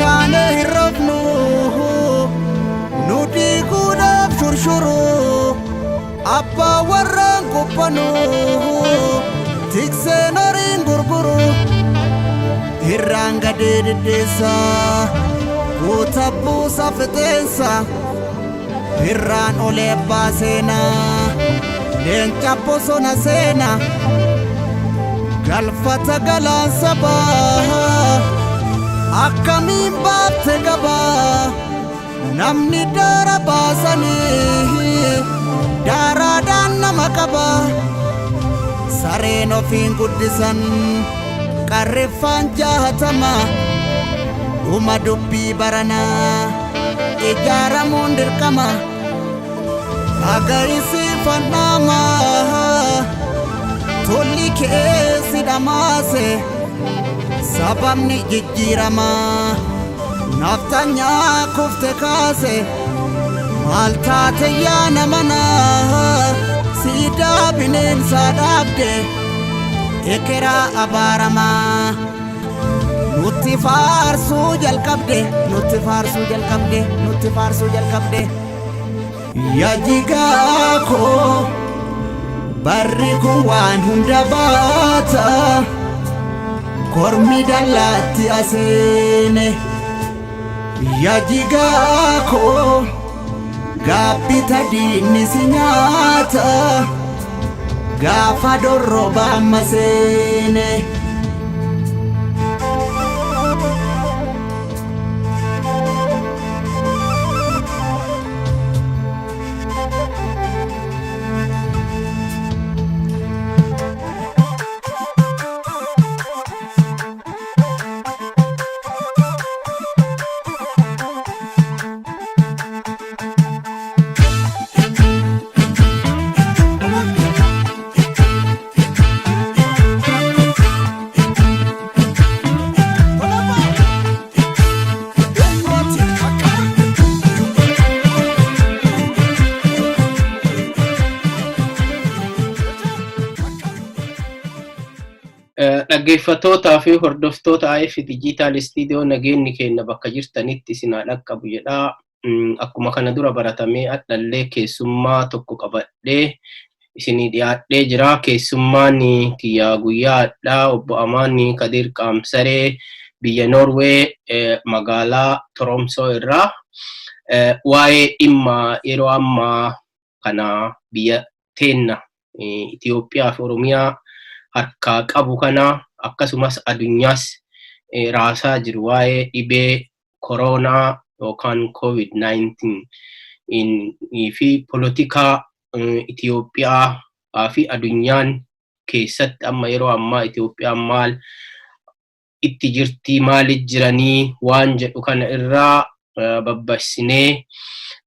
Kaanee hin rafnu, nu diiguudhaaf shurshuru, abbaa warraan quphanu, tikseen horiin gurguru. Irraan gadee diddeessa, guuta buusa fixeensa, irraan olee abbaa seenaa, leenca bosona seena, galfata galaan sabaa, akkamiin baafte gabaa, namni daara baasanii daaraadhaan nama qaba. Sareen ofiin guddisan qarriffaan 60, dhuma dubbii baranaa ijaaramuun dirqama. Agarisiifannama tolli keessi dhamaase, sababni jijjiirama naftanyaa kufte kaase. Maal taate yaa namana, siidaa bineensaa dhaabde, ekeraa abaaramaa nutti faarsuu jalqabde, nutti faarsuu jalqabde, nutti faarsuu jalqabde. Yaa jigaa koo, barri kun waan hunda baata, kormi dallaatti aseene. Yaa jigaa koo, gaabbita diinni si nyaata, gaafa dorrobaa maseene. Dhaggeeffattootaa fi hordoftoota AF Digital Studio, nageenyi keenya bakka jirtanitti isin haa dhaqqabu jedhaa. Akkuma kana dura baratamee hadhallee keessummaa tokko qabadhee isinii dhiyaadhee jira. Keessummaan kiyyaa guyyaa hadhaa obbo Amaan Kadir Qaamsaree, biyya Noorwee magaalaa Toromsoo irraa, waa'ee dhimma yeroo ammaa kana biyya teenna Itoophiyaa fi Oromiyaa harkaa qabu kana, akkasumas addunyaas raasaa jiru, waa'ee dhibee koronaa yookaan COVID-19 fi polotikaa Itoophiyaa fi addunyaan keessatti amma yeroo ammaa Itoophiyaan maal itti jirtii, maalit jiranii waan jedhu kana irraa babbasinee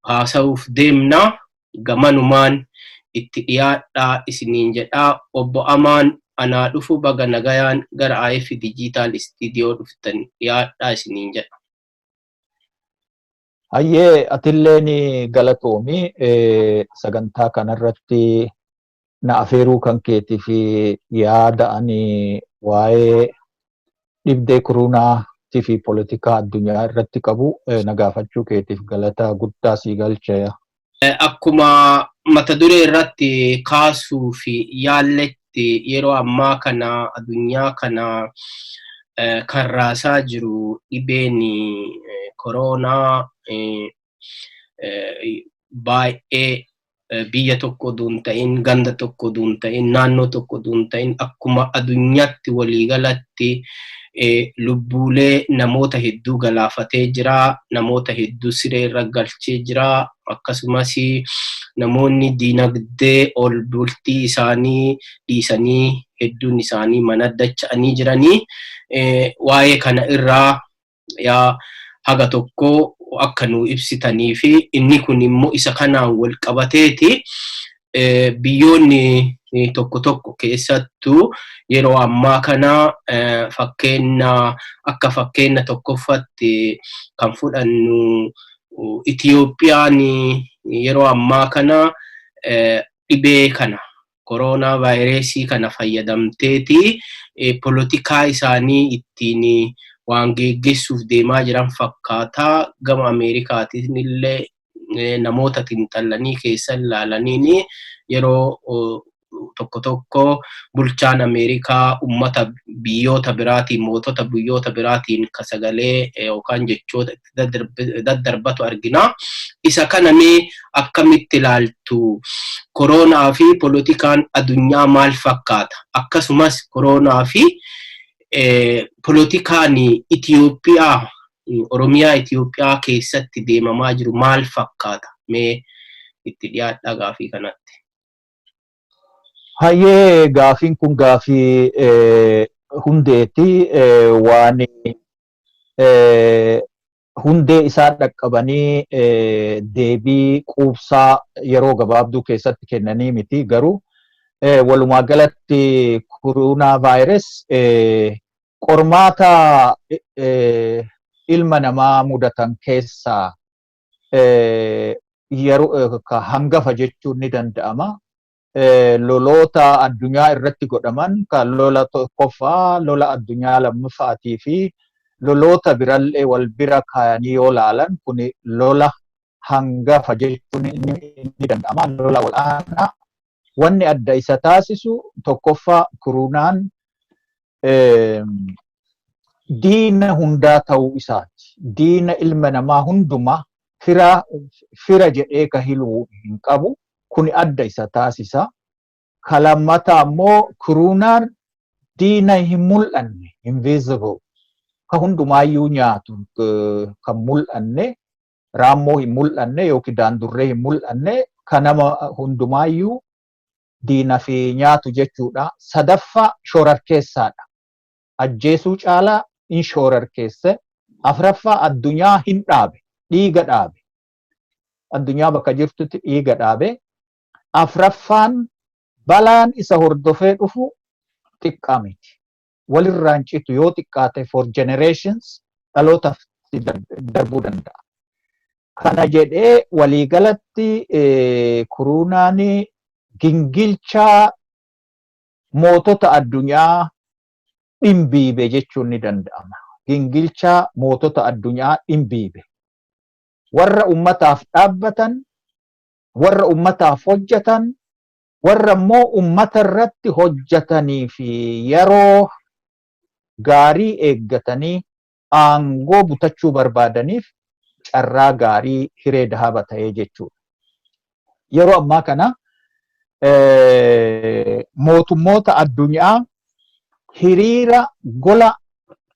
haasa'uuf deemna. Gamanumaan itti dhiyaadhaa isiniin jedhaa. Obbo Amaan, anaa dhufu, baga nagayaan gara AF Digital Studio dhuftan, dhiyaadhaa isiniin jedha. Hayyee, atilleen galatoomi, sagantaa kanarratti na afeeruu kan keetii fi yaada ani waa'ee dhibdee koronaatii fi poolitikaa addunyaa irratti qabu na gaafachuu keetiif galata guddaa sii galcha. Akkuma mata duree irratti kaasuu fi yaalletti, yeroo ammaa kana addunyaa kana kan raasaa jiru dhibeen koronaa baay'ee biyya tokko oduu hin ta'in, ganda tokko oduu hin ta'in, naannoo tokko oduu hin ta'in, akkuma addunyaatti waliigalatti lubbuulee namoota hedduu galaafatee jira, namoota hedduu siree irra galchee jira. Akkasumas namoonni diinagdee ol bultii isaanii dhiisanii hedduun isaanii mana dacha'anii jiranii. Waa'ee kana irraa yaa haga tokko akka nu ibsitanii fi inni kun immoo isa kanaan wal qabateeti biyyoonni tokko tokko, keessattuu yeroo ammaa kana fakkeenya akka fakkeenya tokkoffatti kan fudhannu Itiyoophiyaan, yeroo ammaa kana dhibee kana koronaa vaayirasii kana fayyadamteeti polotikaa isaanii ittiin Waan geggeessuuf deemaa jiran fakkaataa gama Ameerikaatiin illee namoota xiinxallanii keessa ilaalaniin yeroo tokko tokko bulchaan Ameerikaa ummata biyyoota biraatiin, mootota biyyoota biraatiin ka sagalee yookaan jechoota daddarbatu argina. Isa kana mee akkamitti ilaaltu? Koronaa fi polotikaan addunyaa maal fakkaata? Akkasumas koronaa fi polotikaan Itiyoophiyaa, Oromiyaa Itiyoophiyaa keessatti deemamaa jiru maal fakkaata? Mee itti dhiyaadhaa gaafii kanatti. Hayyee, gaafiin kun gaafii hundeeti. Waan hundee isaa dhaqqabanii deebii quubsaa yeroo gabaabduu keessatti kennanii miti, garuu walumaa galatti koronaa vaayirus qormaata ilma namaa mudatan keessaa yeroo hangafa jechuun ni danda'ama. Loloota addunyaa irratti godhaman kan lola tokkoffaa, lola addunyaa lammaffaatii fi loloota birallee wal bira kaayanii yoo laalan, kun lola hangafa jechuun ni danda'ama. Lola wal'aanaa wanni adda isa taasisu tokkoffaa, kurunaan diina hundaa ta'uu isaati. Diina ilma namaa hundumaa, fira fira jedhee ka hiluu hin qabu. Kuni adda isa taasisa. Ka lammataa ammoo kurunaan diina hin mul'anne, invisible, ka hundumaayyuu nyaatu, kan mul'anne, raammoo hin mul'anne yookiin daandurree hin mul'anne, ka nama hundumaayyuu diina fi nyaatu jechuudha. Sadaffaa, shorarkeessaadha. Ajjeesuu caalaa in shorarkeesse. Afraffaa, addunyaa hin dhaabe, dhiiga dhaabe. Addunyaa bakka jirtutti dhiiga dhaabe. Afraffaan, balaan isa hordofee dhufu xiqqaa miti. Walirraan citu, yoo xiqqaate for generations dhalootaaf darbuu danda'a. Kana jedhee waliigalatti kurunaan gingilchaa mootota addunyaa dhimbiibe jechuun ni danda'ama. Gingilchaa mootota addunyaa dhimbiibe. Warra ummataaf dhaabbatan, warra ummataaf hojjetan, warra immoo ummata irratti hojjetanii fi yeroo gaarii eeggatanii aangoo butachuu barbaadaniif carraa gaarii, hiree dahaba ta'ee jechuudha. Yeroo ammaa kana mootummoota addunyaa hiriira gola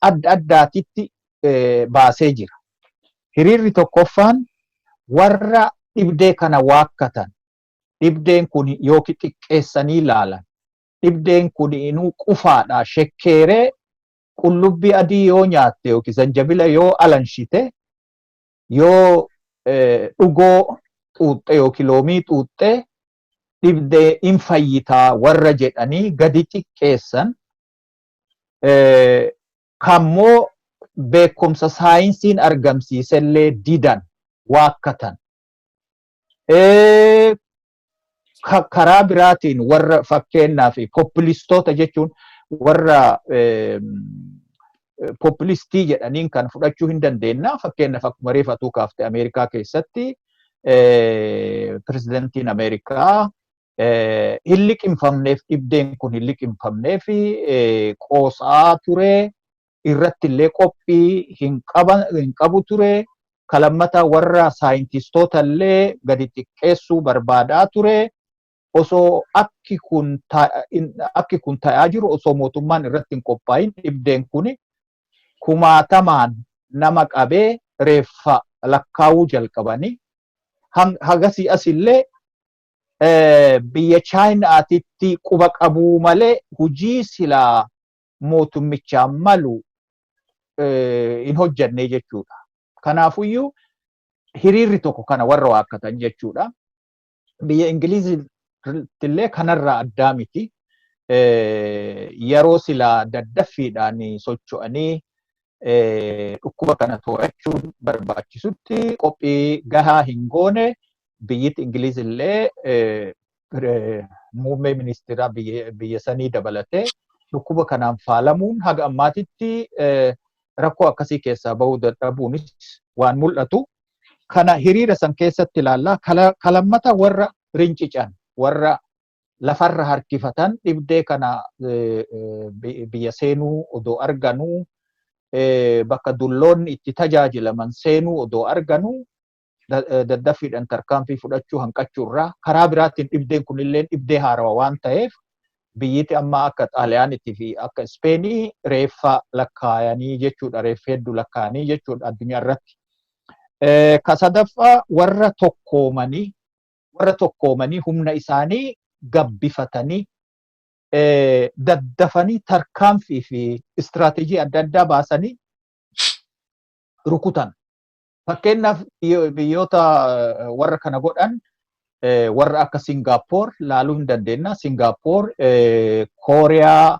adda addaatitti baasee jira. Hiriirri tokkoffaan warra dhibdee kana waakkatan, dhibdeen kun yookiin xiqqeessanii ilaalan, dhibdeen kun inuu qufaadha, shekkeeree qullubbii adii yoo nyaatte yookiin zanjabila yoo alanshite, yoo dhugoo xuuxxe yookiin loomii xuuxxe dhibdee in fayyitaa warra jedhanii gadi xiqqeessan, kammoo beekumsa saayinsiin argamsiisellee didan, waakkatan. Karaa biraatiin warra fakkeenyaa fi populistoota jechuun, warra populistii jedhaniin kan fudhachuu hin dandeenya. Fakkeenyaaf, akkuma reefatuu kaafte, Ameerikaa keessatti pirezidantiin Ameerikaa hin liqimfamneef, dhibdeen kun hin liqimfamneef qoosaa ture, irratti illee qophii hin qabu ture. Kalammata warra saayintistoota illee gadi xiqqeessuu barbaadaa ture. Osoo akki kun ta'aa jiru, osoo mootummaan irratti hin qophaa'in, dhibdeen kun kumaatamaan nama qabee reeffa lakkaa'uu jalqabanii, hagasii asillee biyya Chaayinaatitti quba qabuu malee hujii silaa mootummichaan malu hin hojjannee jechuudha. Kanaafuyyuu hiriirri tokko kana warra waakkatan jechuudha. Biyya Ingilizitti illee kanarraa addaa miti. Yeroo silaa daddaffiidhaan socho'anii dhukkuba kana to'achuun barbaachisutti qophii gahaa hin goone. Biyyatti Ingiliz illee muummee ministeeraa biyya sanii dabalatee dhukkuba kanaan faalamuun haga ammaatitti Rakkoo akkasii keessaa bahuu dadhabuunis waan mul'atu. Kana hiriira san keessatti ilaallaa. Kalammata warra rincican, warra lafarra harkifatan, dhibdee kana biyya seenuu odoo arganuu, bakka dulloonni itti tajaajilaman seenuu odoo arganuu, daddaffiidhaan tarkaanfii fudhachuu hanqachuu irraa, karaa biraatiin dhibdeen kunillee dhibdee haarawaa waan ta'eef, biyyiti amma akka Xaaliyaaniitii fi akka Ispeenii reeffa lakkaayanii jechuudha, reeffa hedduu lakkaayanii jechuudha addunyaa irratti. Ka sadaffaa, warra tokkoomanii humna isaanii gabbifatanii, daddafanii tarkaanfii fi istiraateejii adda addaa baasanii rukutan. Fakkeenyaaf, biyyoota warra kana godhan, warra akka Singaappoor laaluu hin dandeenya. Singaappoor, Kooriyaa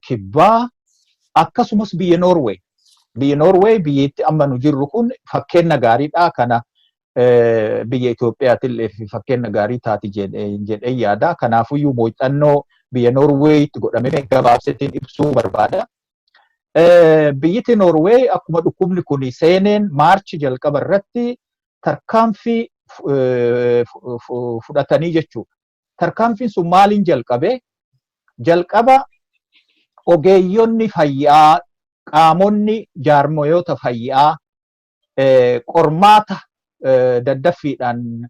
Kibbaa, akkasumas biyya Noorweey. Biyya Noorweey, biyyitti amma nu jirru kun, fakkeenya gaariidha. Kana biyya Itoophiyaatillee fakkeenya gaarii taati jedhee yaada. Kanaafuyyuu muuxannoo biyya Noorweeyitti godhamee gabaabsetiin ibsuu barbaada. Biyyiti Noorweey akkuma dhukkubni kun seeneen Maarchi jalqaba irratti tarkaanfii fudhatanii jechuudha. Tarkaanfiin sun maaliin jalqabe? Jalqaba ogeeyyonni fayyaa, qaamonni jaarmoyoota fayyaa qormaata daddaffiidhaan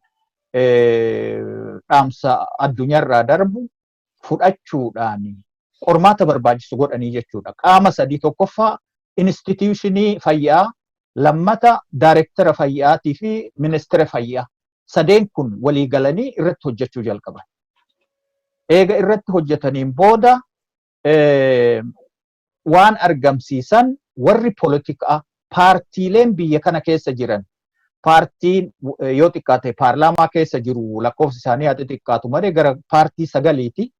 dhaamsa addunyaarraa darbu fudhachuudhaan qormaata barbaachisu godhanii jechuudha. Qaama sadii: tokkoffaa instituushinii fayyaa, lammata daayirektara fayyaatii fi ministeera fayyaa. Sadeen kun walii galanii irratti hojjechuu jalqaban. Eega irratti hojjetaniin booda waan argamsiisan, warri poolitikaa, paartiileen biyya kana keessa jiran, paartiin yoo xiqqaate paarlaamaa keessa jiru lakkoofsi isaanii haa xixiqqaatu malee gara paartii sagaliiti.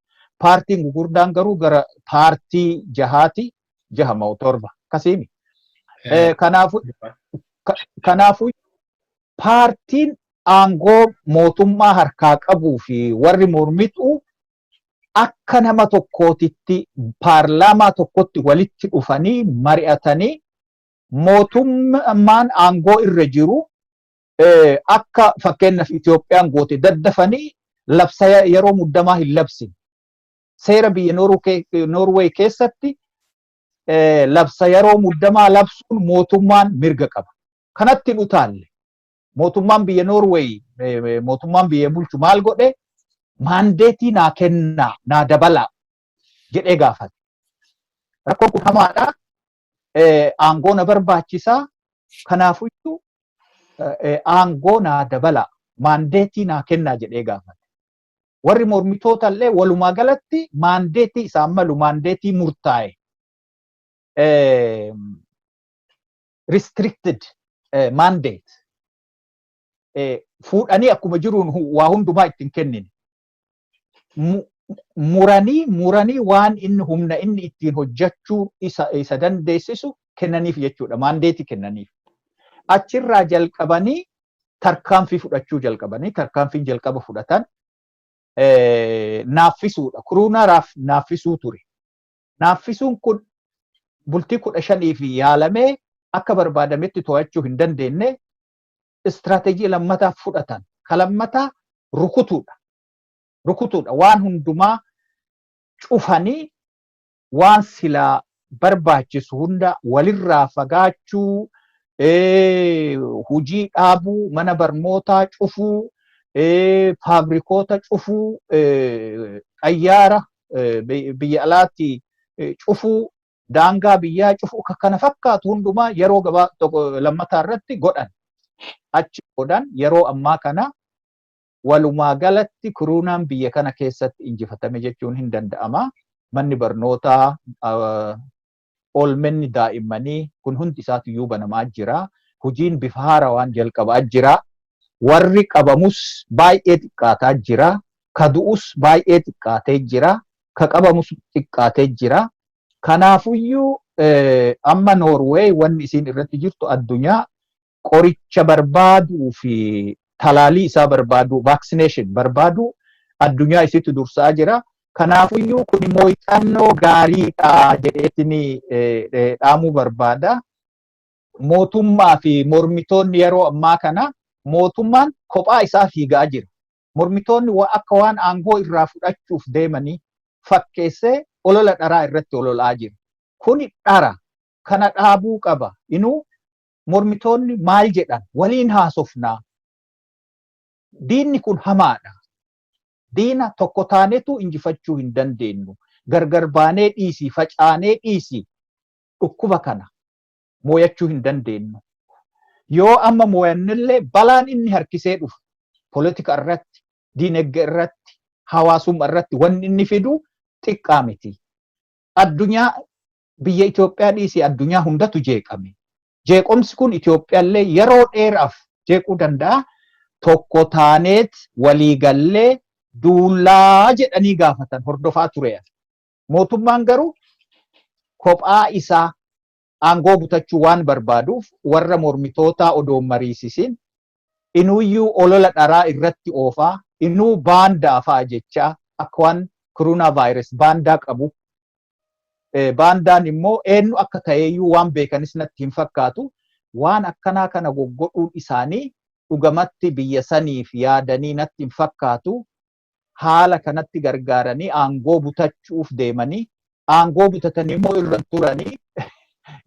Paartiin gurguddaan garuu gara paartii jahaati, jaha moo torba akkasiimi. Kanaafuu paartiin aangoo mootummaa harkaa qabuu fi warri mormitu akka nama tokkootitti paarlaamaa tokkotti walitti dhufanii mari'atanii, mootummaan aangoo irra jiru akka fakkeenyaaf Itoophiyaan goote daddafanii labsa yeroo muddamaa hin labsin. Seera biyya Noorweey keessatti labsa yeroo muddamaa labsuun mootummaan mirga qaba. Kanatti hin utaalle. Mootummaan biyya Noorweey, mootummaan biyya bulchu maal godhe? Maandeetii naa kennaa, naa dabalaa jedhee gaafate. Rakkoon kun hamaadha. Aangoo na barbaachisaa. Kanaafuyyuu aangoo naa dabalaa, maandeetii naa kennaa jedhee gaafate. Warri mormitoota illee walumaa galatti maandeetii isaan malu, maandeetii murtaa'e, restricted mandate fuudhanii akkuma jiruun waa hundumaa ittiin kennine. Muranii muranii waan inni humna inni ittiin hojjechuu isa dandeessisu kennaniif jechuudha. Maandeetii kennaniif. Achirraa jalqabanii tarkaanfii fudhachuu jalqabanii, tarkaanfiin jalqaba fudhatan naaffisuudha. Kuruunaaraaf naaffisuu ture. Naaffisuun kun bultii 15f yaalamee akka barbaadametti to'achuu hin dandeenye. Istiraateejii lammataa fudhatan. Ka lammataa rukutuudha. Rukutuudha. Waan hundumaa cufanii, waan silaa barbaachisu hunda walirraa fagaachuu, hujii dhaabuu, mana barnootaa cufuu, faabrikoota cufuu, xayyaara biyya alaatti cufuu, daangaa biyyaa cufuu, kana fakkaatu hundumaa yeroo gabaa tokko lammataa irratti godhan. Achi godhan. Yeroo ammaa kana walumaa galatti kuruunaan biyya kana keessatti injifatame jechuun hin danda'ama. Manni barnootaa, oolmenni daa'immanii kun hundi isaatiyyuu banamaa jira. Hojiin bifa haarawaan jalqabaa jira. Warri qabamus baay'ee xiqqaataa jira. Ka du'us baay'ee xiqqaatee jira. Ka qabamus xiqqaatee jira. Kanaafuyyuu amma Noorweey wanni isiin irratti jirtu addunyaa qoricha barbaaduu fi talaalii isaa barbaaduu, vaccination barbaaduu, addunyaa isitti dursaa jira. Kanaafuyyuu kun muuxannoo gaariidha jedheetiin dhaamuu barbaada. Mootummaa fi mormitoonni yeroo ammaa kana mootummaan kophaa isaa fiigaa jira. Mormitoonni akka waan aangoo irraa fudhachuuf deemanii fakkeessee olola dharaa irratti ololaa jira. Kuni dhara. Kana dhaabuu qaba. Inuu mormitoonni maal jedhan waliin haasofnaa. Diinni kun hamaadha. Diina tokko taanetu injifachuu hin dandeenyu. Gargar baanee dhiisii, facaanee dhiisii dhukkuba kana mooyachuu hin dandeenyu. Yoo amma mooyannillee balaan inni harkisee dhufu politika irratti, diinagdee irratti, hawaasummaa irratti wanni inni fidu xiqqaa miti. Addunyaa biyya Itoophiyaa dhiisii addunyaa hundatu jeeqame. Jeequmsi kun Itoophiyaallee yeroo dheeraaf jeequu danda'a. Tokko taaneet waliigallee duullaa jedhanii gaafatan hordofaa ture. Mootummaan garuu kophaa isaa aangoo butachuu waan barbaaduuf warra mormitootaa odoo mariisisin inuyyuu olola dharaa irratti oofaa, inuu baandaa fa'a jechaa akka waan koronaa vaayirus baandaa qabu. Baandaan immoo eenyu akka ta'eyyuu waan beekanis natti hin fakkaatu. Waan akkanaa kana goggodhuun isaanii dhugamatti biyya saniif yaadanii natti hin fakkaatu. Haala kanatti gargaaranii aangoo butachuuf deemanii aangoo butatanii immoo irra turanii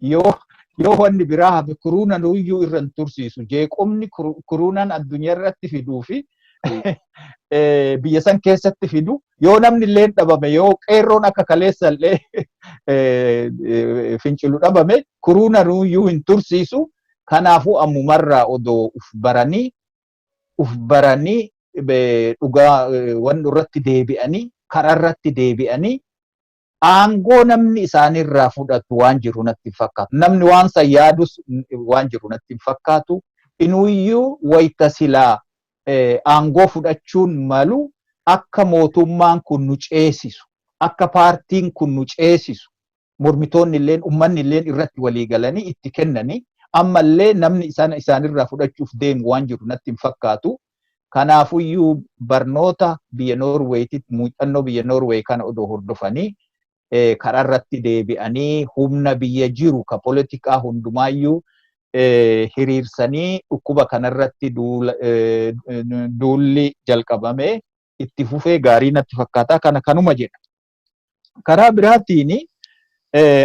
yoo wanni biraa hafe kuruunan iyyuu irra hin tursiisu. Jeequmni kuruunan addunyaa irratti fiduu fi biyya san keessatti fidu yoo namni illee dhabame, yoo qeerroon akka kaleessa illee fincilu dhabame, kuruunan iyyuu hin tursiisu. Kanaafuu ammumarraa odoo uf baranii dhugaa wanni irratti deebi'anii, karaa irratti deebi'anii, aangoo namni isaanirraa fudhatu waan jiru natti hin fakkaatu. Namni waan san yaadus waan jiru natti hin fakkaatu. Inuyyuu wayita silaa aangoo fudhachuun malu akka mootummaan kun nu ceesisu, akka paartiin kun nu ceesisu, mormitoonni illeen uummanni illeen irratti walii galanii itti kennanii, ammallee namni isaan isaanirraa fudhachuuf deemu waan jiru natti hin fakkaatu. Kanaafuyyuu barnoota biyya Noorweetitti, muuxannoo biyya Noorweey kana odoo hordofanii, karaa irratti deebi'anii, humna biyya jiru ka poolitikaa hundumaayyuu hiriirsanii, dhukkuba kanarratti duulli jalqabame itti fufee gaarii natti fakkaata. Kana kanuma jedha. Karaa biraatiin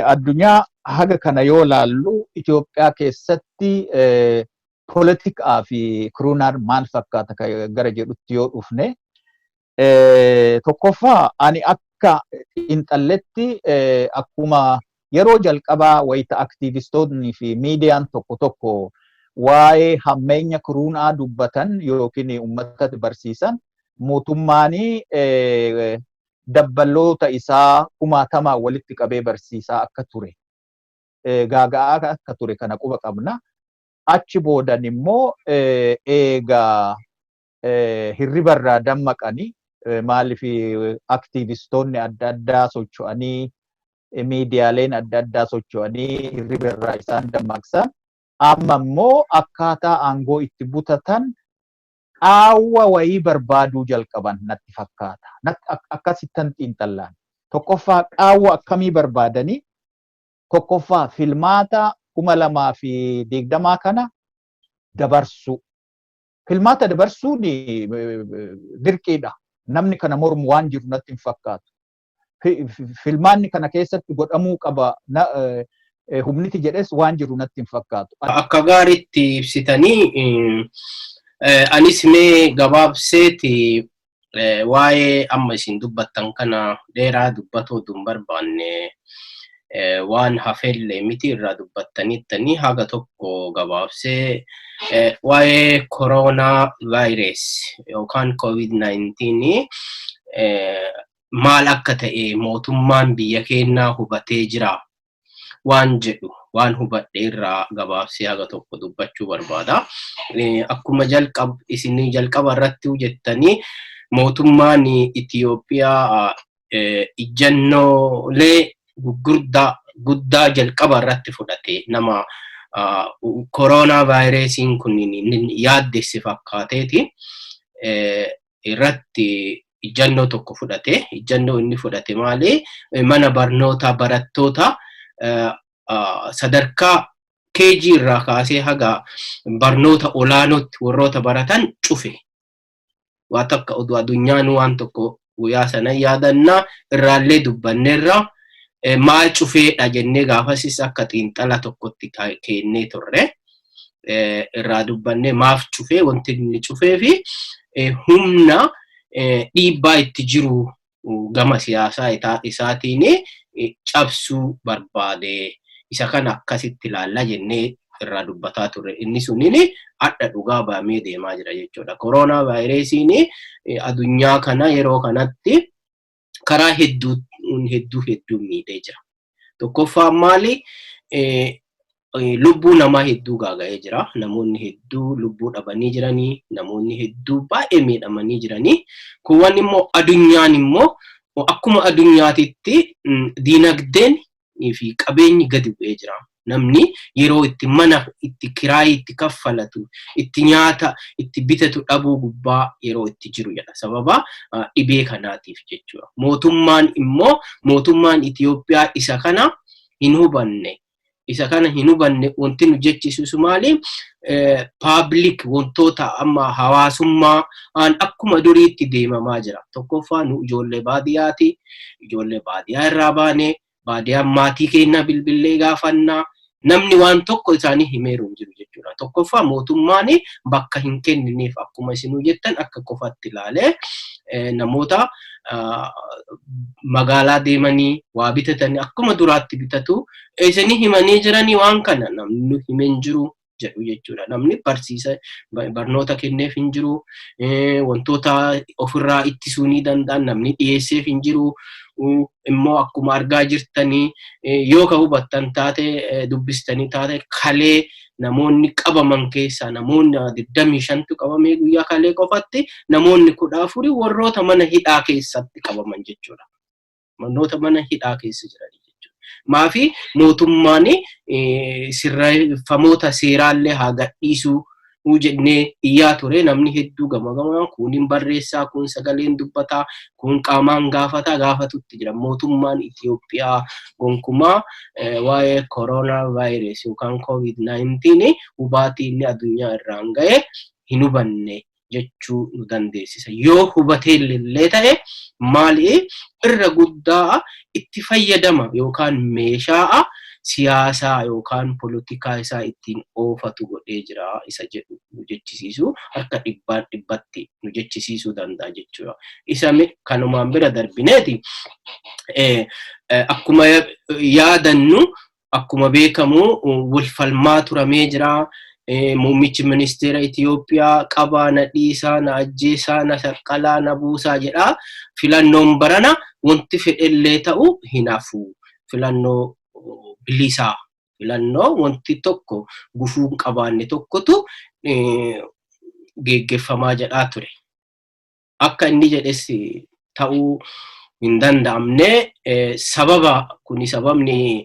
addunyaa haga kana yoo laallu, Itoophiyaa keessatti poolitikaa fi kuruunaan maal fakkaata gara jedhutti yoo dhufne, tokkoffaa ani akka xiinxalletti, akkuma yeroo jalqabaa wayita aktiivistoonni fi miidiyaan tokko tokko waa'ee hammeenya kuruunaa dubbatan yookiin uummata barsiisan, mootummaan dabballoota isaa kumaatamaa walitti qabee barsiisaa akka ture, gaaga'aa akka ture kana quba qabna. Achi boodan immoo eegaa hirribarraa dammaqanii, maaliif aktiivistoonni adda addaa socho'anii, miidiyaaleen adda addaa socho'anii hirribarraa isaan dammaqsan, amma immoo akkaataa aangoo itti butatan qaawwa wayii barbaaduu jalqaban natti fakkaata. Akkasittan xiinxallaan. Tokkoffaa qaawwa akkamii barbaadanii? Tokkoffaa filmaata 2020 kana dabarsuu. Filmaata dabarsuun dirqiidha. Namni kana mormu waan jiru natti hin fakkaatu. Filmaanni kana keessatti godhamuu qaba humniti jedhes waan jiru natti hin fakkaatu. Akka gaariitti ibsitanii, anis mee gabaabseeti waa'ee amma isin dubbattan kana dheeraa dubbatuu hin barbaanne, waan hafellee miti irraa dubbattaniittanii, haga tokko gabaabsee waa'ee koronaa vaayirus yookaan COVID-19 maal akka ta'e mootummaan biyya keenyaa hubatee jira waan jedhu, waan hubadhe irraa gabaabsee haga tokko dubbachuu barbaada. Akkuma jalqab isin jalqaba irratti jettanii, mootummaan Itiyoophiyaa ijjannoolee gurguddaa guddaa jalqaba irratti fudhate nama koronaa vaayirasiin kun yaaddesse fakkaateeti irratti. Ijjannoo tokko fudhate. Ijjannoo inni fudhate maali? Mana barnootaa barattoota sadarkaa KG irraa kaasee haga barnoota olaanootti warroota baratan cufe. Waa takka oduu addunyaan waan tokko guyyaa sana yaadannaa irraallee dubbanneerra, maal cufeedha jennee gaafasis akka xiinxala tokkotti kennee turre. Irraa dubbannee maaf cufee, wanti inni cufee fi humna dhiibbaa itti jiru gama siyaasaa isaatiin cabsuu barbaade. Isa kana akkasitti ilaalla jennee irraa dubbataa turre. Inni suniin hadha dhugaa baamee deemaa jira jechuudha. Koronaa vaayirasiin addunyaa kana yeroo kanatti karaa hedduu hedduu hedduu miidhee jira. Tokkoffaan maali? Lubbuu namaa hedduu gaaga'ee jira. Namoonni hedduu lubbuu dhabanii jiranii, namoonni hedduu baay'ee miidhamanii jiranii. Kuuwwan immoo addunyaan immoo akkuma addunyaatitti diinagdeen fi qabeenyi gadi bu'ee jira. Namni yeroo itti mana itti kiraayii itti kaffalatu, itti nyaata itti bitatu dhabuu gubbaa yeroo itti jiru jedha. Sababa dhibee kanaatiif jechuudha. Mootummaan immoo, mootummaan Itoophiyaa isa kana hin hubanne. Isa kana hin hubanne. Wanti nu jechisiisu maali? Public wantoota amma hawaasummaa akkuma duriitti deemamaa jira. Tokkoffaa, nu ijoollee baadiyyaati. Ijoollee baadiyyaa irraa baanee baadiyyaan maatii keenya bilbillee gaafannaa. Namni waan tokko isaanii himeeru hin jiru jechuudha. Tokkoffaa, mootummaan bakka hin kennineef. Akkuma isinuu jettan, akka qofatti ilaalee namoota magaalaa deemanii waa bitatanii akkuma duraatti bitatu. Isinii himanii jiranii waan kana namni hime hin jiru jedhu jechuudha. Namni barsiisa barnoota kenneef hin jiru, wantoota ofirraa ittisuu ni danda'an namni dhiyeesseef hin jiru. Immoo akkuma argaa jirtanii, yoo ka hubattan taate, dubbistanii taate, kalee namoonni qabaman keessaa namoonni 25tu qabamee guyyaa kalee qofatti, namoonni 14 warroota mana hidhaa keessatti qabaman jechuudha. Manoota mana hidhaa keessa jiranii jechuudha. Maafi mootummaan sirreeffamoota seeraallee haa gadhiisuu jennee iyyaa ture. Namni hedduu gama gamaan kunin barreessaa, kun sagaleen dubbataa, kun qaamaan gaafataa gaafatutti jira. Mootummaan Itoophiyaa gonkumaa waa'ee koronaa vaayirasii yookaan COVID-19 hubaatii inni addunyaa irraan ga'e hin hubanne jechuu nu dandeessisa. Yoo hubatee illee ta'e, maali, irra guddaa itti fayyadama yookaan meeshaa siyaasaa yookaan polotikaa isaa ittiin oofatu godhee jira isa jedhu nu jechisiisu, harka dhibbaan dhibbatti nu jechisiisuu danda'a jechuudha. Isa kanumaan bira darbineeti, akkuma yaadannu, akkuma beekamu, wal falmaa turamee jira. Muummichi ministeera Itoophiyaa qabaa na dhiisaa, na ajjeesaa, na saqqalaa, na buusaa jedha. Filannoon barana wanti fedhellee ta'u hin hafu. Filannoo bilisaa, filannoo wanti tokko gufuu hin qabaanne tokkotu geggeeffamaa jedhaa ture. Akka inni jedhes ta'uu hin danda'amne. Sababa kuni, sababni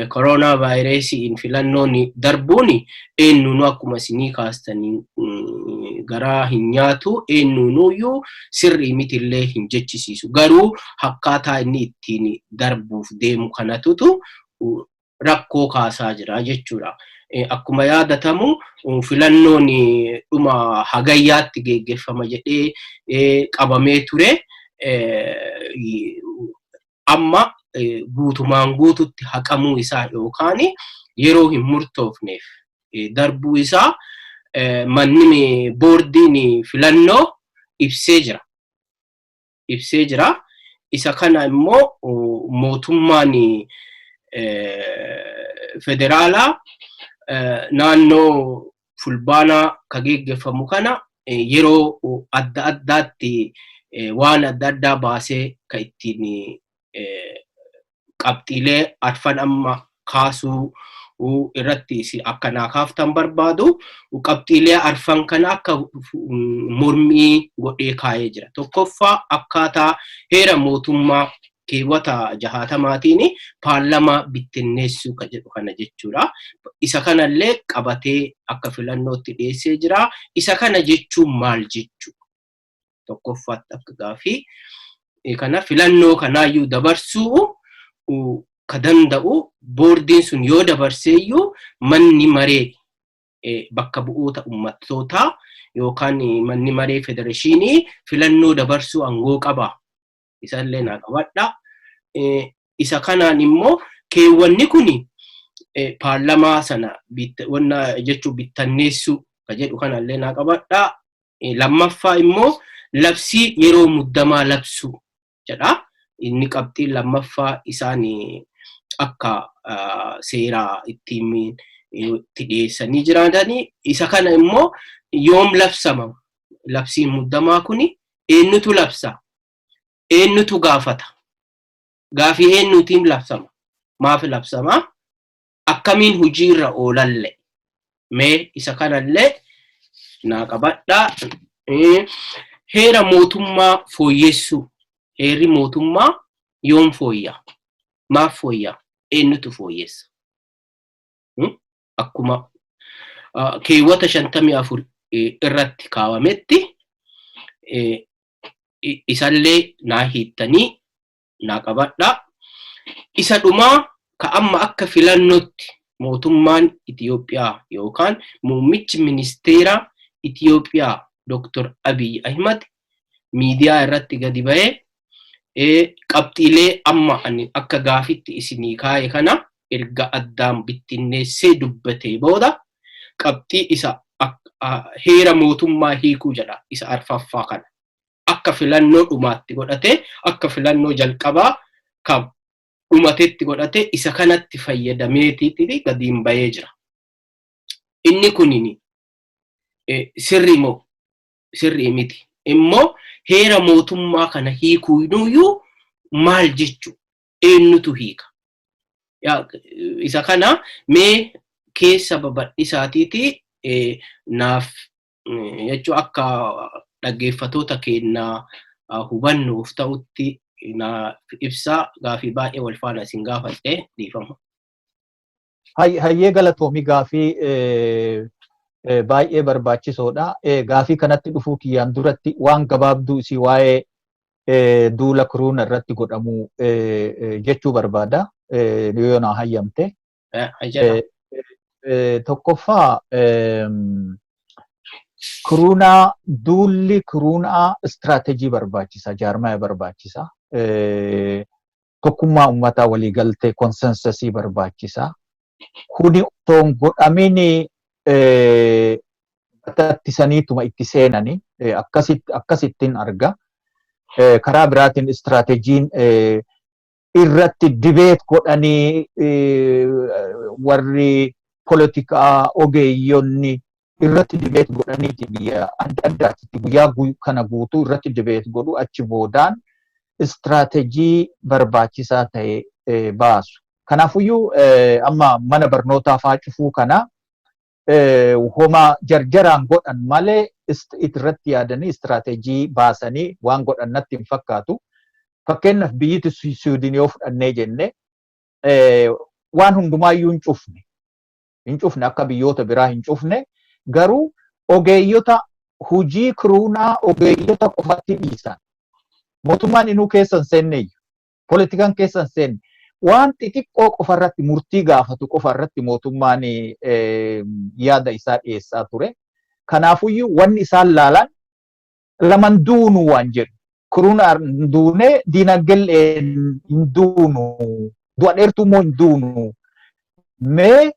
koronaa vaayirasiin filannoon darbuun eenyuunu akkuma isinii kaastanii garaa hin nyaatu, eenyuunuyyuu sirrii mitillee hin jechisiisu. Garuu akkaataa inni ittiin darbuuf deemu kanatutu rakkoo kaasaa jira jechuudha. Akkuma yaadatamu, filannoon dhuma Hagayyaatti geggeeffama jedhee qabamee ture. Amma guutumaan guututti haqamuu isaa yookaan yeroo hin murtoofneef darbuu isaa manni boordiin filannoo ibsee jira. Ibsee jira. Isa kana immoo mootummaan federaalaa naannoo Fulbaanaa ka geggeeffamu kana yeroo adda addaatti waan adda addaa baasee ka ittiin qabxiilee arfan amma kaasuu irratti akka naa kaaftan barbaadu, qabxiilee arfan kana akka mormii godhee kaa'ee jira. Tokkoffaa, akkaataa heera mootummaa keewwata 60maatiin paarlamaa bittinneessuu ka jedhu kana jechuudha. Isa kanallee qabatee akka filannootti dhiyeessee jira. Isa kana jechuun maal jechuu? Tokkoffaatti akka gaafii kana filannoo kanaayyuu dabarsuu ka danda'u, boordiin sun yoo dabarseeyyuu, manni maree bakka bu'oota uummattootaa yookaan manni maree federeeshinii filannoo dabarsuu aangoo qaba. Isallee naa qabadha. Isa kanaan immoo keewwanni kuni paarlamaa sana wanna jechuu bittanneessuu ka jedhu kanallee naa qabadha. Lammaffaa immoo labsii yeroo muddamaa labsuu jedha. Inni qabxiin lammaffaa isaan akka seeraa ittiin itti dhiyeessanii jiraatanii, isa kana immoo yoom labsama? Labsiin muddamaa kuni eenyutu labsa? Eenyutu gaafata? Gaafii eenyuutiin labsama? Maaf labsama? Akkamiin hojiirra oolalle? Mee isa kanallee naa qabadhaa. Heera mootummaa fooyyessuu. Heerri mootummaa yoom fooyya'a? Maaf fooyya'a? Eenyutu fooyyessa? Akkuma keewwata 54 irratti kaawwametti isallee naa hiittanii naa qabadhaa. Isa dhumaa ka amma akka filannootti mootummaan Itiyoophiyaa yookaan muummichi ministeera Itiyoophiyaa Dr. Abiy Ahimad miidiyaa irratti gadi bahee qabxiilee amma ani akka gaafitti isinii kaa'e kana erga addaan bittinneessee dubbatee booda, qabxii isa heera mootummaa hiikuu jedha, isa arfaffaa kana akka filannoo dhumaatti godhatee, akka filannoo jalqabaa kan dhumatetti godhatee, isa kanatti fayyadameetiiti gadiin bahee jira. Inni kunini sirrii moo sirrii miti? Immoo heera mootummaa kana hiikuunuyyuu maal jechu? Eenyutu hiika? Isa kana mee keessa babal'isaatiiti naaf jechuu, akka dhaggeeffatoota keenyaa hubannoof ta'utti naaf ibsaa. Gaafii baay'ee wal faana isin gaafadhe, dhiifama. Hayyee, galatoomii, gaafii baay'ee barbaachisoodha. Gaafii kanatti dhufuu kiyyaan duratti waan gabaabduu isii waa'ee duula kuruuna irratti godhamu jechuu barbaada. Yoo naa hayyamte. Tokkoffaa, kuruunaa, duulli kuruunaa istiraateejii barbaachisa, jaarmaya barbaachisa. Tokkummaa uummataa, waliigaltee, consensusii barbaachisa. Kuni otoo hin godhamin battattisaniituma itti seenani akkasittiin arga. Karaa biraatiin istiraateejiin irratti debate godhanii, warri polotikaa ogeeyyonni irratti debate godhaniiti, biyya adda addaatti guyyaa kana guutuu irratti debate godhu, achi boodaan istiraateejii barbaachisaa ta'e baasu. Kanaafuyyuu amma mana barnootaa faa cufuu kana homa jarjaraan godhan malee irratti yaadanii istiraateejii baasanii waan godhan natti hin fakkaatu. Fakkeenyaaf biyyiti Suudin yoo fudhannee jenne, waan hundumaayyuu hin cufne. Hin cufne, akka biyyoota biraa hin cufne, garuu ogeeyyota hujii kiruunaa ogeeyyota qofatti dhiisan. Mootummaan inuu keessa hin seenneeyyu. Poolitikaan keessa hin seenne. Waan xixiqqoo qofarratti, murtii gaafatu qofarratti mootummaan yaada isaa dhiyeessaa ture. Kanaafuyyuu wanni isaan laalan laman duunu waan jedhu. Kuruunaan duunee diinagdee hin duunu. Du'a dheertuu immoo hin duunu. Mee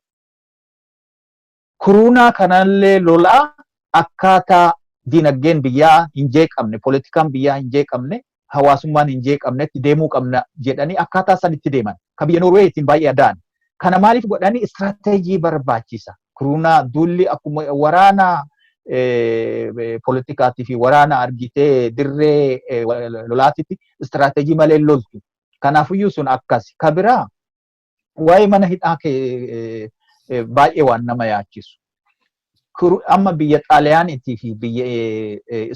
kuruunaa kanallee lolaa akkaataa diinagdeen biyyaa hin jeeqamne, poolitikaan biyyaa hin jeeqamne, hawaasummaan hin jeeqamnetti deemuu qabna jedhanii akkaataa sanitti deeman. Ka biyya Noorweeyitiin baay'ee addaan. Kana maaliif godhanii? Istiraateejii barbaachisa. Kuruunaa duulli akkuma waraana poolitikaatii fi waraana argitee dirree lolaatitti istiraateejii malee loltu. Kanaafiyyuu sun akkas. Ka biraa waa'ee mana hidhaa baay'ee waan nama yaachisu. Amma biyya Xaaliyaaniitii fi biyya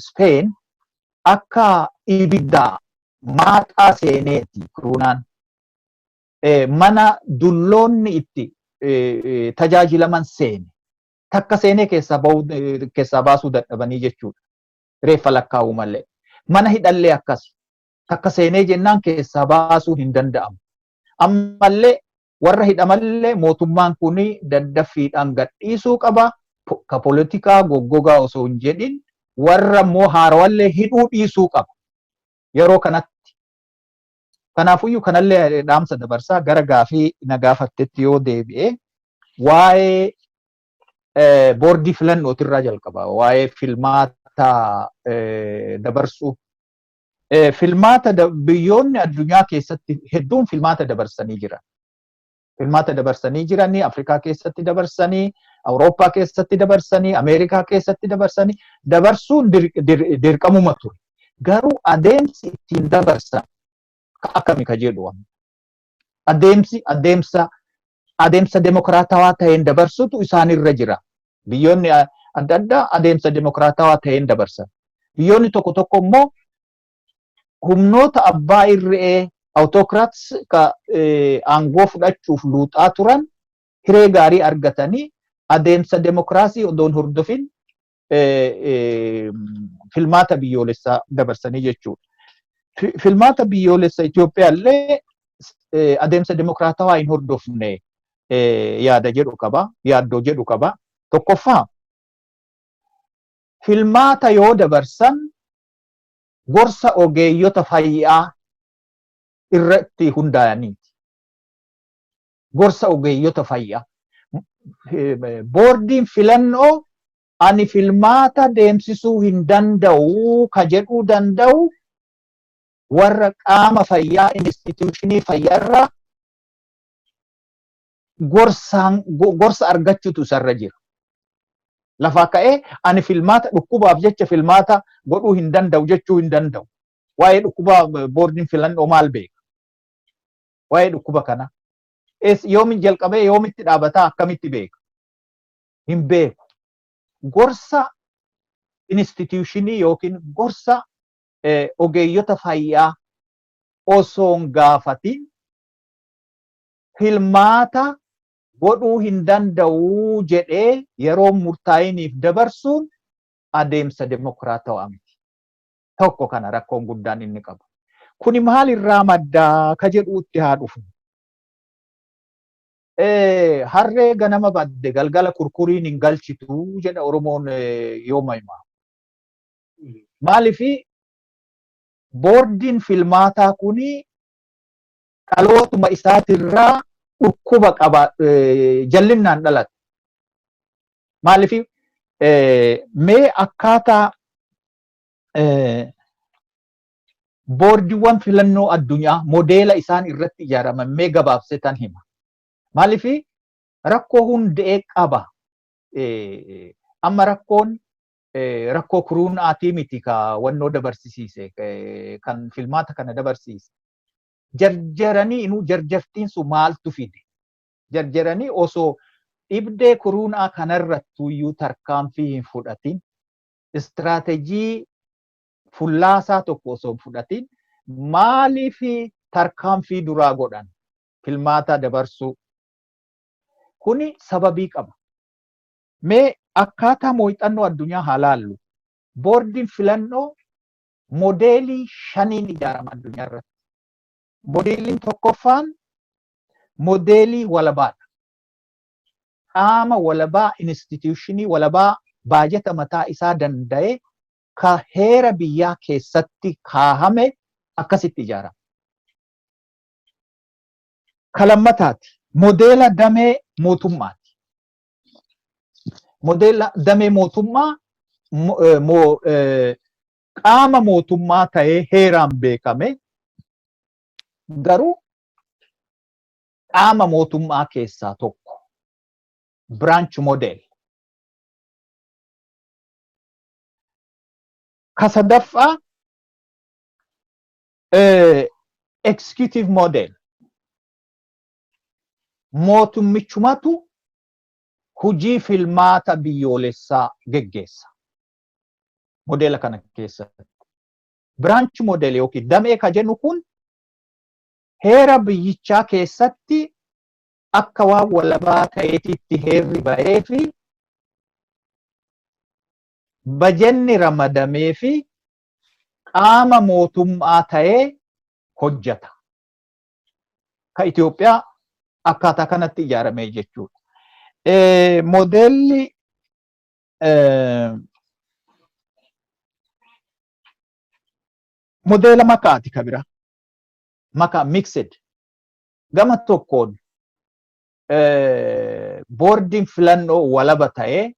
Speen akka ibiddaa maaxaa seeneeti kuruunaan. Mana dulloonni itti tajaajilaman seene. Takka seenee keessaa baasuu dadhabanii jechuudha. Reeffa lakkaa'uu malee. Mana hidhallee akkas. Takka seenee jennaan keessaa baasuu hin danda'amu. Ammallee warra hidhamallee mootummaan kun daddaffiidhaan gadhiisuu qaba. Ka poolitikaa goggogaa osoo hin jedhin warra immoo haarawallee hidhuu dhiisuu qaba. Yeroo kanatti. Kanaafuyyuu kanallee dhaamsa dabarsaa gara gaafii na gaafattetti yoo deebi'e, waa'ee boordii filannootirraa jalqaba. Waa'ee filmaata dabarsuu. Filmaata biyyoonni addunyaa keessatti hedduun filmaata dabarsanii jiran. Filmaata dabarsanii jiranii, Afrikaa keessatti dabarsanii, Awurooppaa keessatti dabarsanii, Ameerikaa keessatti dabarsanii, dabarsuun dirqamuma ture. Garuu adeemsi ittiin dabarsan akkami ka jedhu, adeemsi adeemsa demokraatawaa ta'een dabarsutu isaanirra jira. Biyyoonni adda addaa adeemsa demokraatawaa ta'een dabarsan. Biyyoonni tokko tokko immoo humnoota abbaa irree, autocrats, ka aangoo fudhachuuf luuxaa turan hiree gaarii argatanii adeemsa demokraasii odoon hordofin filmaata biyyoolessaa dabarsanii jechuudha. Filmaata biyyoolessa Itoophiyaa illee adeemsa demokraatawaa hin hordofne yaada jedhu qaba, yaaddoo jedhu qaba. Tokkoffaa, filmaata yoo dabarsan gorsa ogeeyyota fayyaa irratti hundaa'aniiti. Gorsa ogeeyyota fayyaa. Boordiin filannoo ani filmaata deemsisuu hin danda'u ka jedhuu danda'u warra qaama fayyaa, instituushinii fayyaa irraa gorsa argachuutu isarra jira. Lafaa ka'ee ani filmaata dhukkubaaf jecha filmaata godhuu hin danda'u jechuu hin danda'u. Waa'ee dhukkubaa boordiin filannoo maal beeka? Waa'ee dhukkuba kana. Yoomin jalqabee yoomitti dhaabataa akkamitti beeka? Hin beeku. Gorsa instituushinii yookiin gorsa ogeeyyota fayyaa osoo hin gaafatin filmaata godhuu hin danda'u jedhee yeroo murtaa'iniif dabarsuun adeemsa demokraatawaa miti. Tokko kana rakkoon guddaan inni qabu. Kuni maalirraa maddaa ka jedhuutti haa dhufu. Harree ganama badde galgala kurkuriin hin galchitu jedha Oromoon yooma himaa. Maalifi boordiin filmaataa kuni dhalootuma isaatirraa dhukkuba qaba, jallinnaan dhalate. Maalifi mee akkaataa boordiiwwan filannoo addunyaa modeela isaan irratti ijaaraman mee gabaabsetan hima. Maalifi rakkoo hundee qaba. Amma rakkoon rakkoo kuruunaatii miti ka wannoo dabarsisiise, kan filmaata kana dabarsiise. Jarjaranii inuu jarjartiin sun maaltu fide? Jarjaranii osoo dhibdee kuruunaa kanarrattuyyuu tarkaanfii hin fudhatin, istiraateejii fullaasaa tokko osoo hin fudhatin, maaliif tarkaanfii duraa godhan filmaata dabarsuu? Kuni sababii qaba. Mee akkaataa muuxannoo addunyaa haa laallu. Boordiin filannoo modeelii shaniin ijaarama addunyaa irratti. Modeeliin tokkoffaan modeelii walabaadha. Qaama walabaa, instituushinii walabaa, baajata mataa isaa danda'e, ka heera biyyaa keessatti kaahame akkasitti ijaarama. Ka lammataati modeela damee mootummaati. Modeela damee mootummaa qaama mootummaa ta'ee heeraan beekame, garuu qaama mootummaa keessaa tokko, branch model. Ka sadaffaa executive model, mootummichumatu hujii filmaata biyyoolessaa geggeessa. Modeela kana keessatti. Branch model yookiin damee ka jennu kun heera biyyichaa keessatti akka waan walabaa ta'eetitti heerri ba'ee fi bajenni ramadamee fi Qaama mootummaa ta'ee hojjeta. Ka Itoophiyaa akkaataa kanatti ijaaramee jechuudha. Modeelli modeela makaati ka bira. Makaa, mixed. Gama tokkoon boordiin filannoo walaba ta'ee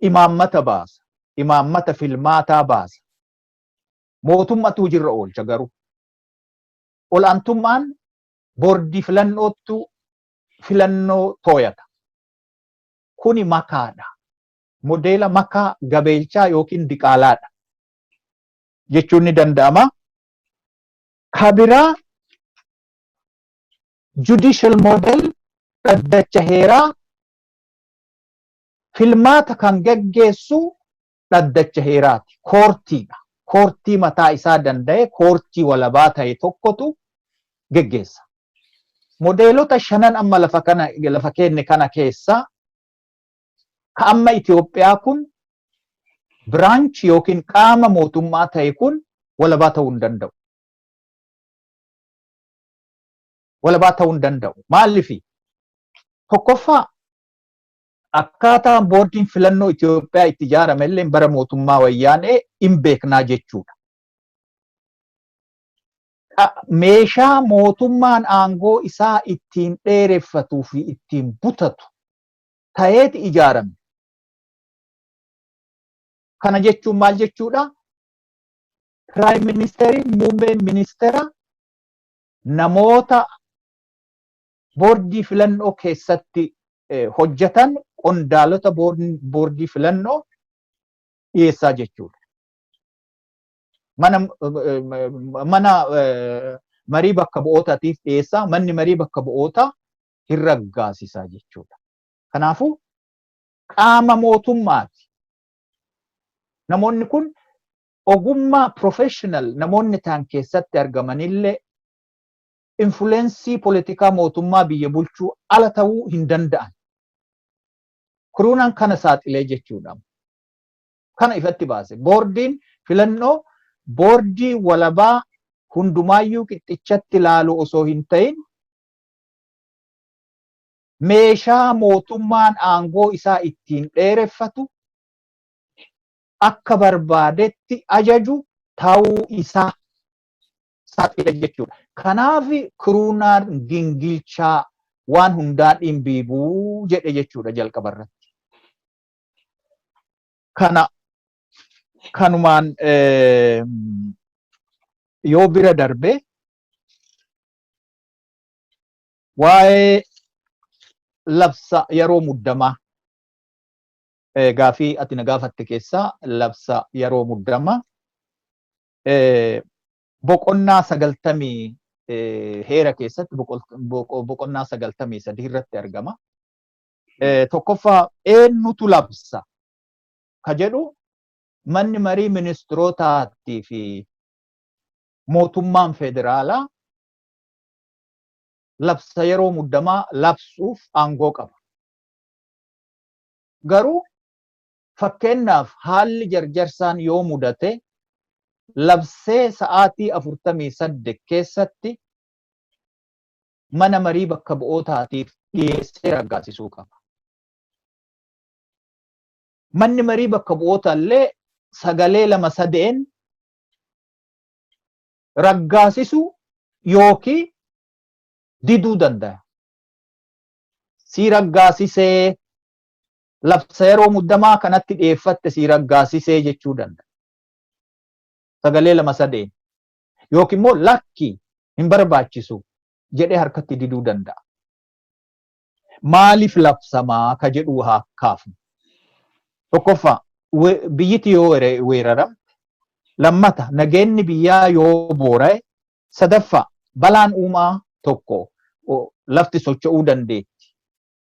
imaammata baasa. Imaammata filmaataa baasa. Mootummatu hojiirra oolcha garuu. Ol'aantummaan boordii filannoottu filannoo tooyata. Kuni makaadha. Modeela makaa gabeelchaa yookiin diqaalaadha jechuun ni danda'ama. Ka biraa judicial model, dhaddacha heeraa. Filmaata kan geggeessu dhaddacha heeraati. Koortiidha. Koortii mataa isaa danda'e, koortii walabaa ta'e tokkotu geggeessa. Modeelota shanan amma lafa kana lafa kenne kana keessa ka amma Itoophiyaa kun branch yookiin qaama mootummaa ta'e kun walabaa ta'uu hin danda'u. Walabaa ta'uu hin danda'u. Maaliifi? Tokkoffaa, akkaataa boordiin filannoo Itoophiyaa itti ijaarame illee bara mootummaa Wayyaanee hin beeknaa jechuudha. Meeshaa mootummaan aangoo isaa ittiin dheereffatuu fi ittiin butatu ta'eeti ijaarame. Kana jechuun maal jechuudha? Prime Ministeriin, muummeen ministeera, namoota boordii filannoo keessatti hojjetan, qondaalota boordii filannoo dhiyeessaa jechuudha. Mana marii bakka bu'ootaatiif dhiyeessaa, manni marii bakka bu'ootaa hin raggaasisaa jechuudha. Kanaafuu qaama mootummaati. Namoonni kun ogummaa professional namoonni ta'an keessatti argamanillee influence poolitikaa mootummaa biyya bulchuu ala ta'uu hin danda'an. Kuruunaan kana saaxilee jechuudha. Kana ifatti baase. Boordiin filannoo boordii walabaa hundumaayyuu qixxichatti ilaalu osoo hin ta'in, meeshaa mootummaan aangoo isaa ittiin dheereffatu, akka barbaadetti ajaju ta'uu isaa saaxile jechuudha. Kanaaf Kiruunaan gingilchaa waan hundaa dhimbiibuu jedhe jechuudha jalqaba irratti. Kana kanumaan yoo bira darbe, waa'ee labsa yeroo muddamaa, gaafii ati na gaafatte keessaa, labsa yeroo muddamaa boqonnaa 90 heera keessatti boqonnaa 93 irratti argama. Tokkoffaa, eenyutu labsa ka jedhu, manni marii ministirootaattii fi mootummaan federaalaa labsa yeroo muddamaa labsuuf aangoo qaba. Garuu fakkeenyaaf haalli jarjarsaan yoo mudate, labsee sa'aatii 48 keessatti mana marii bakka bu'ootaatiif dhiyeessee raggaasisuu qaba. Manni marii bakka bu'oota illee sagalee lama sadeen raggaasisuu yookiin diduu danda'a. Sii raggaasisee, labsa yeroo muddamaa kanatti dhiyeeffatte sii raggaasisee jechuu danda'a. Sagalee lama sadeen. Yookiin immoo lakki, hin barbaachisu jedhee harkatti diduu danda'a. Maaliif labsamaa ka jedhu haa kaafnu. Tokkoffaa, biyyiti yoo weeraramte, lammata, nageenyi biyyaa yoo boora'e, sadaffaa, balaan uumaa tokko, lafti socho'uu dandeetti.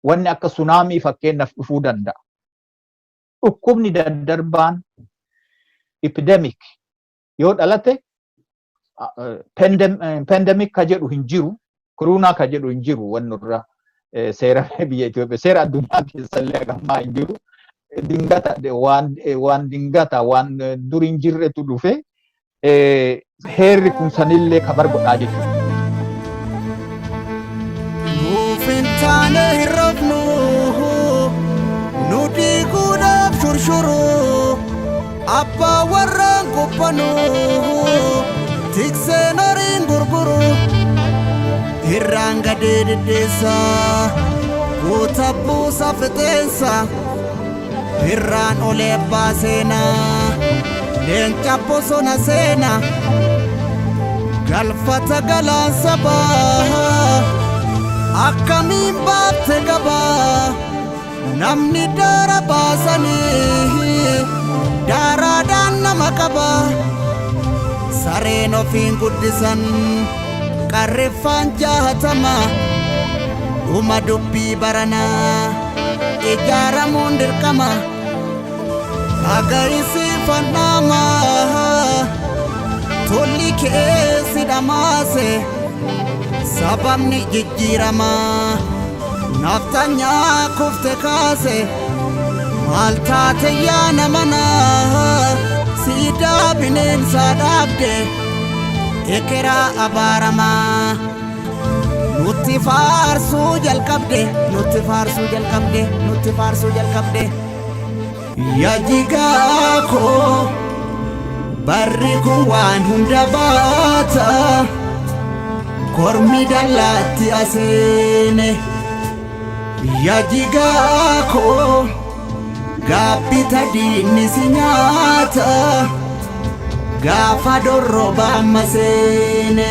Wanni akka sunaamii fakkeenyaaf dhufuu danda'a. Dhukkubni daddarbaan, epidemic, yoo dhalate, pandemic ka jedhu hin jiru, kuruunaa ka jedhu hin jiru, wanni irra seera biyya Itoophiyaa, seera addunyaa keessallee hagammaa hin jiru. Dingata, waan dingata, waan dur hin jirretu dhufe. Heerri kun sanillee kabar godhaa jechuudha. Nuuf hin taane hin rafnu, nu diiguudhaaf shurshuru, abbaa warraan quphanu, tikseen horiin gurguru, irraan gadee diddeessa, guuta buusa fixeensa, irraan olee abbaa seenaa, leenca bosona seena, galfata galaan sabaa. Akkamiin baafte gabaa, namni daara baasanii daaraadhaan nama qaba. Sareen ofiin guddisan qarriffaan jahatama. Dhuma dubbii baranaa ijaaramuun dirqama. Agarisiifannama tolli keessi dhamaase. Sababni jijjiirama naftanyaa kufte kaase. Maal taate yaa namana, siidaa bineensaa dhaabde, ekeraa abaaramaa nutti faarsuu jalqabde, nutti faarsuu jalqabde, nutti faarsuu jalqabde. Yaa jigaa koo, barri kun waan hunda baata, kormi dallaatti aseene. Yaa jigaa koo, gaabbita diinni si nyaata gaafa dorroba amma seene.